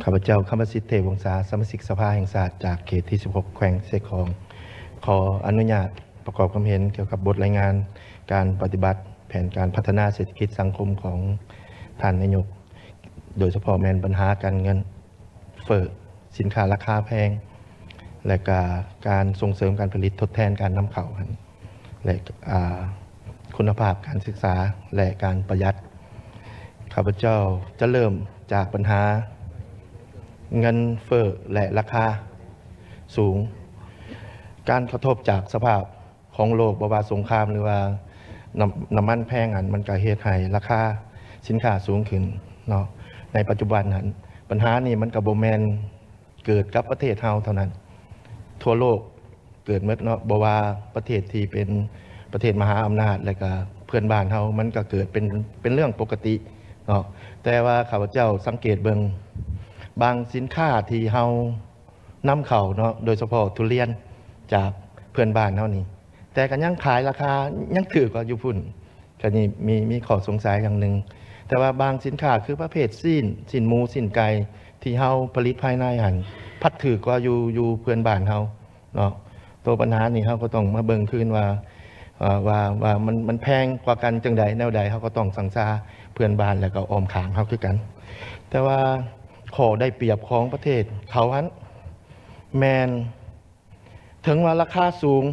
ຂ້າພະເຈົ້າ ຄຳປະສິດ ເທບວົງສາ, ສະມາຊິກສະພາແຫ່ງຊາດ ຈາກເຂດທີສິບຫົກ ແຂວງເຊກອງ ຂໍອະນຸຍາດປະກອບຄວາມເຫັນກ່ຽວກັບບົດລາຍງານການປະຕິບັດແຜນການພັດທະນາເສດຖະກິດສັງຄົມຂອງທ່ານນາຍົກ, ໂດຍສະເພາະແມ່ນບັນຫາການເງິນເຟີ້, ສິນຄ້າລາຄາແພງ ແລະ ກະການສົ່ງເສີມການຜະລິດທົດແທນການນຳເຂົ້າຫັ້ນ ແລະ ອາ ຄຸນນະພາບການສຶກສາ ແລະ ການປະຢັດ. ຂ້າພະເຈົ້າຈະເລີ່ມຈາກບັນຫາເງິນເຟີ້ ແລະ ລາຄາສູງ. ການກະທົບຈາກສະພາບຂອງໂລກ, ບໍ່ວ່າສົງຄາມ ຫຼືວ່ານ້ຳ ນ້ຳມັນແພງຫັ້ນ, ມັນກະເຮັດໃຫ້ລາຄາສິນຄ້າສູງຂຶ້ນເນາະ. ໃນປັດຈຸບັນຫັ້ນ ບັນຫານີ້ມັນກະບໍ່ແມ່ນເກີດກັບປະເທດເຮົາເທົ່ານັ້ນ, ທົ່ວໂລກ ເກີດໝົດເນາະ, ບໍ່ວ່າປະເທດທີ່ເປັນປະເທດມະຫາອຳນາດ ແລະກະເພື່ອນບ້ານເຮົາ ມັນກະເກີດເປັນ ເປັນເລື່ອງປົກກະຕິເນາະ. ແຕ່ວ່າຂ້າພະເຈົ້າສັງເກດເບິ່ງ ບາງສິນຄ້າທີ່ເຮົານຳເຂົ້າເນາະ, ໂດຍສະເພາະທຸລຽນຈາກເພື່ອນບ້ານເຮົານີ້, ແຕ່ກະຍັງຂາຍລາຄາຍັງຖືກກວ່າຢູ່ພຸ້ນ. ກະນີ້ມີ ມີຂໍ້ສົງໄສຢ່າງໜຶ່ງ. ແຕ່ວ່າບາງສິນຄ້າຄືປະເພດຊີ້ນ, ຊີ້ນໝູ, ຊີ້ນໄກ່ ທີ່ເຮົາຜະລິດພາຍໃນຫັ້ນ ພັດຖືກກວ່າຢູ່ ຢູ່ເພື່ອນບ້ານເຮົາເນາະ. ໂຕບັນຫານີ້ເຮົາກໍຕ້ອງມາເບິ່ງຄືນວ່າ ເອີ ວ່າ ວ່າມັນ ມັນແພງກວ່າກັນຈັ່ງໃດແນວໃດ, ເຮົາກໍຕ້ອງສັງຊາເພື່ອນບ້ານ ແລ້ວກໍອ້ອມຂ້າງເຮົາຄືກັນ. ແຕ່ວ່າຂໍ້ໄດ້ປຽບຂອງປະເທດເຂົາຫັ້ນ ແມ່ນເຖິງວ່າລາຄາສູງ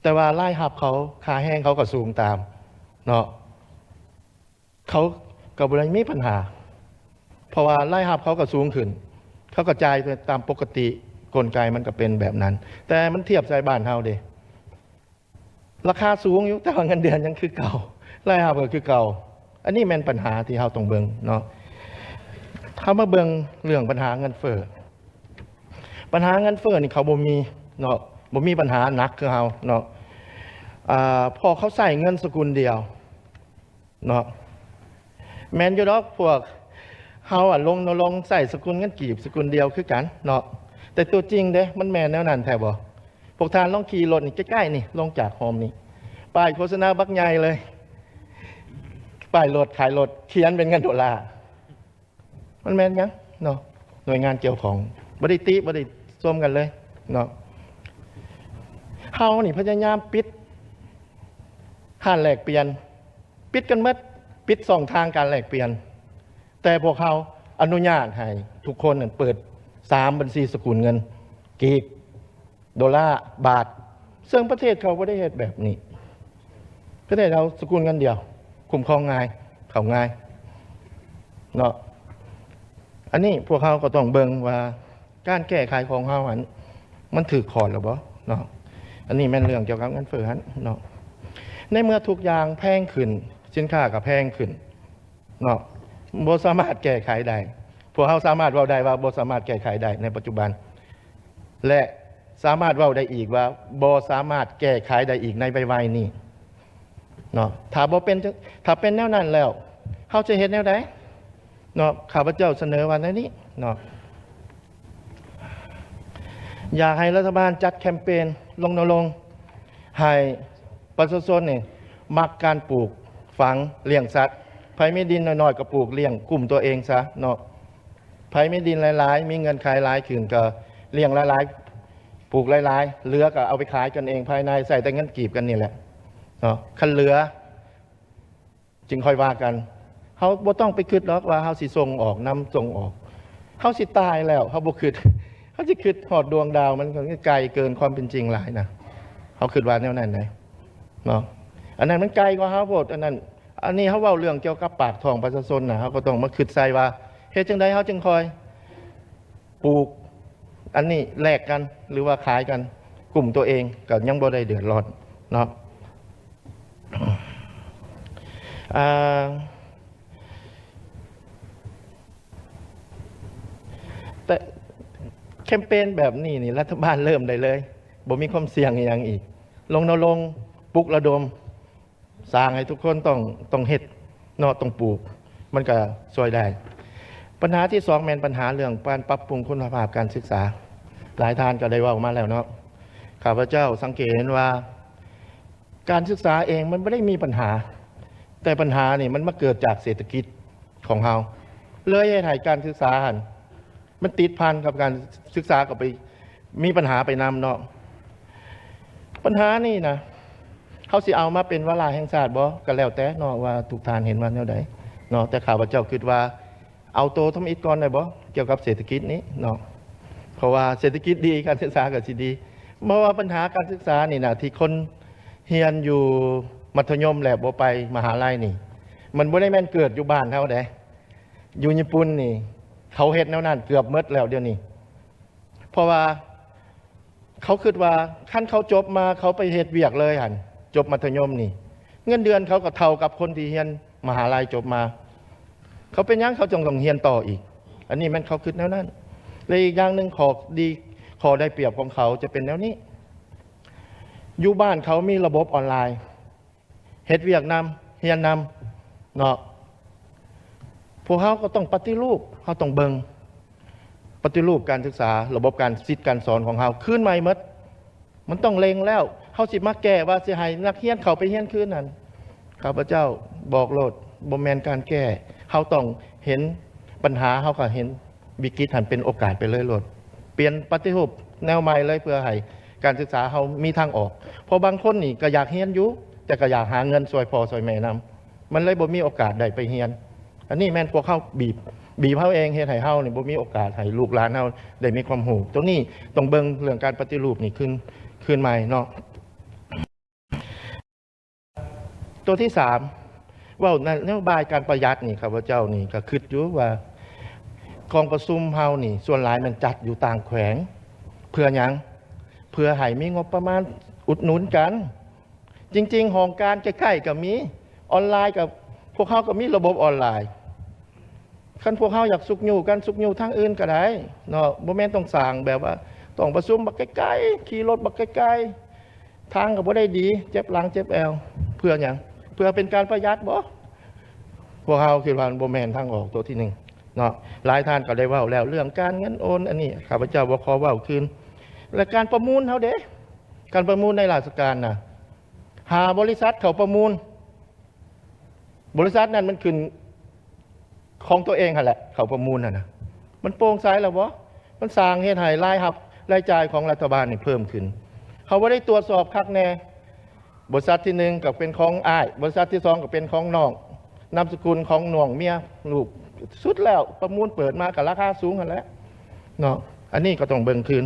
ແຕ່ວ່າລາຍຮັບເຂົາ, ຄ່າແຮງເຂົາກໍສູງຕາມເນາະ, ເຂົາກໍບໍ່ໄດ້ມີບັນຫາ ເພາະວ່າລາຍຮັບເຂົາກໍສູງຂຶ້ນ, ເຂົາກໍຈ່າຍໄປຕາມປົກກະຕິ, ກົນໄກມັນກໍເປັນແບບນັ້ນ. ແຕ່ມັນທຽບໃສ່ບ້ານເຮົາເດ, ລາຄາສູງຢູ່ ແຕ່ວ່າເງິນເດືອນຍັງຄືເກົ່າ, ລາຍຮັບກໍຄືເກົ່າ. ອັນນີ້ແມ່ນບັນຫາທີ່ເຮົາຕ້ອງເບິ່ງເນາະ. ເຮົາມາເບິ່ງເລື່ອງບັນຫາເງິນເຟີ້. ບັນຫາເງິນເຟີ້ນີ້ເຂົາບໍ່ມີເນາະ, ບໍ່ມີບັນຫາໜັກຄືເຮົາເນາະ. ອາ ເພາະເຂົາໃຊ້ເງິນສະກຸນດຽວເນາະ. ແມ່ນຢູ່ດອກ ພວກເຮົາອະລົງນະລົງໃຊ້ສະກຸນເງິນກີບສະກຸນດຽວຄືກັນເນາະ, ແຕ່ຕົວຈິງເດ້ ມັນແມ່ນແນວນັ້ນແທ້ບໍ່? ພວກທ່ານລອງຂີ່ລົດນີ້ໃກ້ໆນີ້ ລົງຈາກໂຮມນີ້ ປ້າຍໂຄສະນາບັກໃຫຍ່ເລີຍ, ປ້າຍລົດຂາຍລົດຂຽນເປັນເງິນໂດລາ. ມັນແມ່ນຫຍັງເນາະ? ໜ່ວຍງານກ່ຽວຂ້ອງ ບໍ່ໄດ້ຕິ ບໍ່ໄດ້ຊົມກັນເລີຍເນາະ. ເຮົານີ້ພະຍາຍາມປິດຮ້ານແລກປ່ຽນ, ປິດກັນໝົດ, ປິດຊ່ອງທາງການແລກປ່ຽນ, ແຕ່ພວກເຮົາອະນຸຍາດໃຫ້ທຸກຄົນນັ້ນເປີດສາມບັນຊີສະກຸນເງິນ ກີບ, ໂດລາ, ບາດ, ເຊິ່ງປະເທດເຂົາບໍ່ໄດ້ເຮັດແບບນີ້. ປະເທດເຮົາສະກຸນເງິນດຽວ, ຄຸ້ມຄອງງ່າຍ, ເຂົ້າງ່າຍເນາະ. ອັນນີ້ພວກເຮົາກໍຕ້ອງເບິ່ງວ່າ ການແກ້ໄຂຂອງເຮົາຫັ້ນ ມັນຖືກຂອດແລ້ວບໍ່ເນາະ? ອັນນີ້ແມ່ນເລື່ອງກ່ຽວກັບເງິນເຟີ້ຫັ້ນເນາະ. ໃນເມື່ອທຸກຢ່າງແພງຂຶ້ນ, ສິນຄ້າກໍແພງຂຶ້ນເນາະ, ບໍ່ສາມາດແກ້ໄຂໄດ້. ພວກເຮົາສາມາດເວົ້າໄດ້ວ່າບໍ່ສາມາດແກ້ໄຂໄດ້ໃນປັດຈຸບັນ ແລະ ສາມາດເວົ້າໄດ້ອີກວ່າບໍ່ສາມາດແກ້ໄຂໄດ້ອີກໃນໄວໆນີ້ເນາະ. ຖ້າບໍ່ເປັນ ຖ້າເປັນແນວນັ້ນແລ້ວ ເຮົາຈະເຮັດແນວໃດເນາະ? ຂ້າພະເຈົ້າສະເໜີວ່າແນວນີ້ເນາະ. ຢາກໃຫ້ລັດຖະບານຈັດແຄມເປນລົນນະລົງໃຫ້ປະຊາຊົນນີ້ມັກການປູກຝັງລ້ຽງສັດ. ໃຜມີດິນນ້ອຍໆກໍປູກລ້ຽງກຸ້ມຕົວເອງຊະເນາະ. ໃຜມີດິນຫຼາຍໆ ມີເງື່ອນໄຂຫຼາຍຂຶ້ນກໍລ້ຽງຫຼາຍໆ ປູກຫຼາຍໆ ເຫຼືອກໍເອົາໄປຂາຍກັນເອງພາຍໃນ ໃຊ້ແຕ່ເງິນກີບກັນນີ້ແຫຼະເນາະ. ຄັນເຫຼືອ ຈຶ່ງຄ່ອຍວ່າກັນ. ເຮົາບໍ່ຕ້ອງໄປຄິດດອກວ່າເຮົາຊິສົ່ງອອກນຳສົ່ງອອກ. ເຮົາຊິຕາຍແລ້ວ ເຮົາບໍ່ຄິດ, ເຮົາຊິຄິດຮອດດວງດາວ ມັນກໍໄກເກີນຄວາມເປັນຈິງຫຼາຍນະ. ເຮົາຄິດວ່າແນວນັ້ນໃດເນາະ. ອັນນັ້ນມັນໄກກວ່າເຮົາໂພດ. ອັນນັ້ນ ອັນນີ້ເຮົາເວົ້າເລື່ອງກ່ຽວກັບປາກທ້ອງປະຊາຊົນນະ, ເຮົາກໍຕ້ອງມາຄິດໃສ່ວ່າ ເຮັດຈັ່ງໃດເຮົາຈຶ່ງຄ່ອຍ ປູກອັນນີ້ແລກກັນ ຫຼືວ່າຂາຍກັນ ກຸ່ມຕົວເອງກໍຍັງບໍ່ໄດ້ເດືອດຮ້ອນເນາະ. ອ່າ ແຕ່ແຄມເປນແບບນີ້ນີ້ ລັດຖະບານເລີ່ມໄດ້ເລີຍ ບໍ່ມີຄວາມສ່ຽງອີ່ຫຍັງອີກ. ລົນນະລົງ ປຸກລະດົມ ສ້າງໃຫ້ທຸກຄົນຕ້ອງ ຕ້ອງເຮັດເນາະ, ຕ້ອງປູກ ມັນກະຊ່ວຍໄດ້. ບັນຫາທີສອງແມ່ນບັນຫາເລື່ອງການປັບປຸງຄຸນນະພາບການສຶກສາ. ຫຼາຍທ່ານກໍໄດ້ເວົ້າມາແລ້ວເນາະ, ຂ້າພະເຈົ້າສັງເກດເຫັນວ່າ ການສຶກສາເອງມັນບໍ່ໄດ້ມີບັນຫາ, ແຕ່ບັນຫານີ້ມັນມາເກີດຈາກເສດຖະກິດຂອງເຮົາ ເລີຍເຮັດໃຫ້ການສຶກສາຫັ້ນ ມັນຕິດພັນກັບການສຶກສາ ກໍໄປມີບັນຫາໄປນຳເນາະ. ບັນຫານີ້ນະ ເຮົາຊິເອົາມາເປັນວາລະແຫ່ງຊາດບໍ່ ກໍແລ້ວແຕ່ເນາະ ວ່າທຸກທ່ານເຫັນວ່າແນວໃດເນາະ, ແຕ່ຂ້າພະເຈົ້າຄິດວ່າ ເອົາໂຕທຳອິດກ່ອນໄດ້ບໍ່ ກ່ຽວກັບເສດຖະກິດນີ້ເນາະ? ເພາະວ່າເສດຖະກິດດີ ການສຶກສາກໍຊິດີ. ເພາະວ່າບັນຫາການສຶກສານີ້ນະ ທີ່ຄົນຮຽນຢູ່ມັດທະຍົມແລ້ວບໍ່ໄປມະຫາໄລນີ້ ມັນບໍ່ໄດ້ແມ່ນເກີດຢູ່ບ້ານເຮົາເດ້. ຢູ່ຍີ່ປຸ່ນນີ້ ເຂົາເຮັດແນວນັ້ນເກືອບໝົດແລ້ວດຽວນີ້. ເພາະວ່າເຂົາຄິດວ່າ ຄັນເຂົາຈົບມາ ເຂົາໄປເຮັດວຽກເລີຍຫັ້ນ ຈົບມັດທະຍົມນີ້ ເງິນເດືອນເຂົາກໍເທົ່າກັບຄົນທີ່ຮຽນມະຫາໄລຈົບມາ. ເຂົາເປັນຫຍັງເຂົາຈຶ່ງຕ້ອງຮຽນຕໍ່ອີກ? ອັນນີ້ແມ່ນເຂົາຄິດແນວນັ້ນ. ແລະ ອີກຢ່າງໜຶ່ງ ຂໍ້ດີ ຂໍ້ໄດ້ປຽບຂອງເຂົາຈະເປັນແນວນີ້. ຢູ່ບ້ານເຂົາມີລະບົບອອນລາຍ ເຮັດວຽກນຳ ຮຽນນຳເນາະ. ພວກເຮົາກໍຕ້ອງປະຕິຮູບ, ເຮົາຕ້ອງເບິ່ງ ປະຕິຮູບການສຶກສາ, ລະບົບການສິດການສອນຂອງເຮົາຄືນໃໝ່ໝົດ. ມັນຕ້ອງເລັ່ງແລ້ວ. ເຮົາຊິມາແກ້ວ່າຊິໃຫ້ນັກຮຽນເຂົ້າໄປຮຽນຄືນນັ້ນ, ຂ້າພະເຈົ້າບອກໂລດ, ບໍ່ແມ່ນການແກ້. ເຮົາຕ້ອງເຫັນບັນຫາ, ເຮົາກໍເຫັນວິກິດຫັ້ນເປັນໂອກາດໄປເລີຍໂລດ. ປ່ຽນປະຕິຮູບແນວໃໝ່ເລີຍ ເພື່ອໃຫ້ການສຶກສາເຮົາມີທາງອອກ. ເພາະບາງຄົນນີ້ກໍຢາກຮຽນຢູ່, ແຕ່ກໍຢາກຫາເງິນຊ່ວຍພໍ່ຊ່ວຍແມ່ນຳ. ມັນເລີຍບໍ່ມີໂອກາດໄດ້ໄປຮຽນ. ອັນນີ້ແມ່ນພວກເຮົາບີບ, ບີບເຮົາເອງ ເຮັດໃຫ້ເຮົານີ້ບໍ່ມີໂອກາດໃຫ້ລູກຫຼານເຮົາໄດ້ມີຄວາມຮູ້. ໂຕນີ້ຕ້ອງເບິ່ງເລື່ອງການປະຕິຮູບນີ້ຄືນ, ຄືນໃໝ່ເນາະ. ໂຕທີສາມ ເວົ້ານະໂຍບາຍການປະຢັດນີ້ ຂ້າພະເຈົ້ານີ້ກໍຄິດຢູ່ວ່າ ກອງປະຊຸມເຮົານີ້ສ່ວນຫຼາຍແມ່ນຈັດຢູ່ຕ່າງແຂວງ. ເພື່ອຫຍັງ? ເພື່ອໃຫ້ມີງົບປະມານອຸດໜູນກັນ. ຈິງໆ ຫ້ອງການໃກ້ໆກໍມີ, ອອນລາຍກໍ ພວກເຮົາກໍມີລະບົບອອນລາຍ. ຄັນພວກເຮົາຢາກຊຸກຍູ້ກັນ, ຊຸກຍູ້ທາງອື່ນກໍໄດ້ເນາະ, ບໍ່ແມ່ນຕ້ອງສ້າງແບບວ່າຕ້ອງປະຊຸມບັກໄກໆ, ຂີ່ລົດບັກໄກໆ, ທາງກໍບໍ່ໄດ້ດີ, ເຈັບຫຼັງເຈັບແອວ. ເພື່ອຫຍັງ? ເພື່ອເປັນການປະຢັດບໍ? ພວກເຮົາຄິດວ່າມັນບໍ່ແມ່ນທາງອອກໂຕທີໜຶ່ງເນາະ. ຫຼາຍທ່ານກໍໄດ້ເວົ້າແລ້ວເລື່ອງການເງິນໂອນ, ອັນນີ້ຂ້າພະເຈົ້າບໍ່ຂໍເວົ້າຄືນ. ແລະ ການປະມູນເຮົາເດ້? ການປະມູນໃນລາຊະການນະ ຫາບໍລິສັດເຂົ້າປະມູນ, ບໍລິສັດນັ້ນມັນຂຶ້ນຂອງຕົວເອງຫັ້ນແຫຼະ, ເຂົ້າປະມູນຫັ້ນນະ ມັນໂປ່ງໃສແລ້ວບໍ່? ມັນສ້າງເຮັດໃຫ້ລາຍຮັບລາຍຈ່າຍຂອງລັດຖະບານນີ້ເພີ່ມຂຶ້ນ. ເຮົາບໍ່ໄດ້ຕວດສອບຄັກແນ່. ບໍລິສັດທີໜຶ່ງກໍເປັນຂອງອ້າຍ, ບໍລິສັດທີສອງກໍເປັນຂອງນ້ອງ, ນາມສະກຸນຂອງນ້ອງເມຍລູກ, ສຸດແລ້ວປະມູນເປີດມາກໍລາຄາສູງຫັ້ນແຫຼະເນາະ. ອັນນີ້ກໍຕ້ອງເບິ່ງຄືນ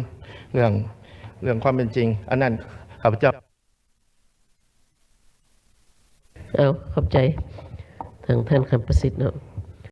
ເລື່ອງ, ເລື່ອງຄວາມເປັນຈິງ. ອັນນັ້ນຂ້າພະເຈົ້າ ເອົາ ຂອບໃຈທາງທ່ານຄຳປະສິດເນາະ.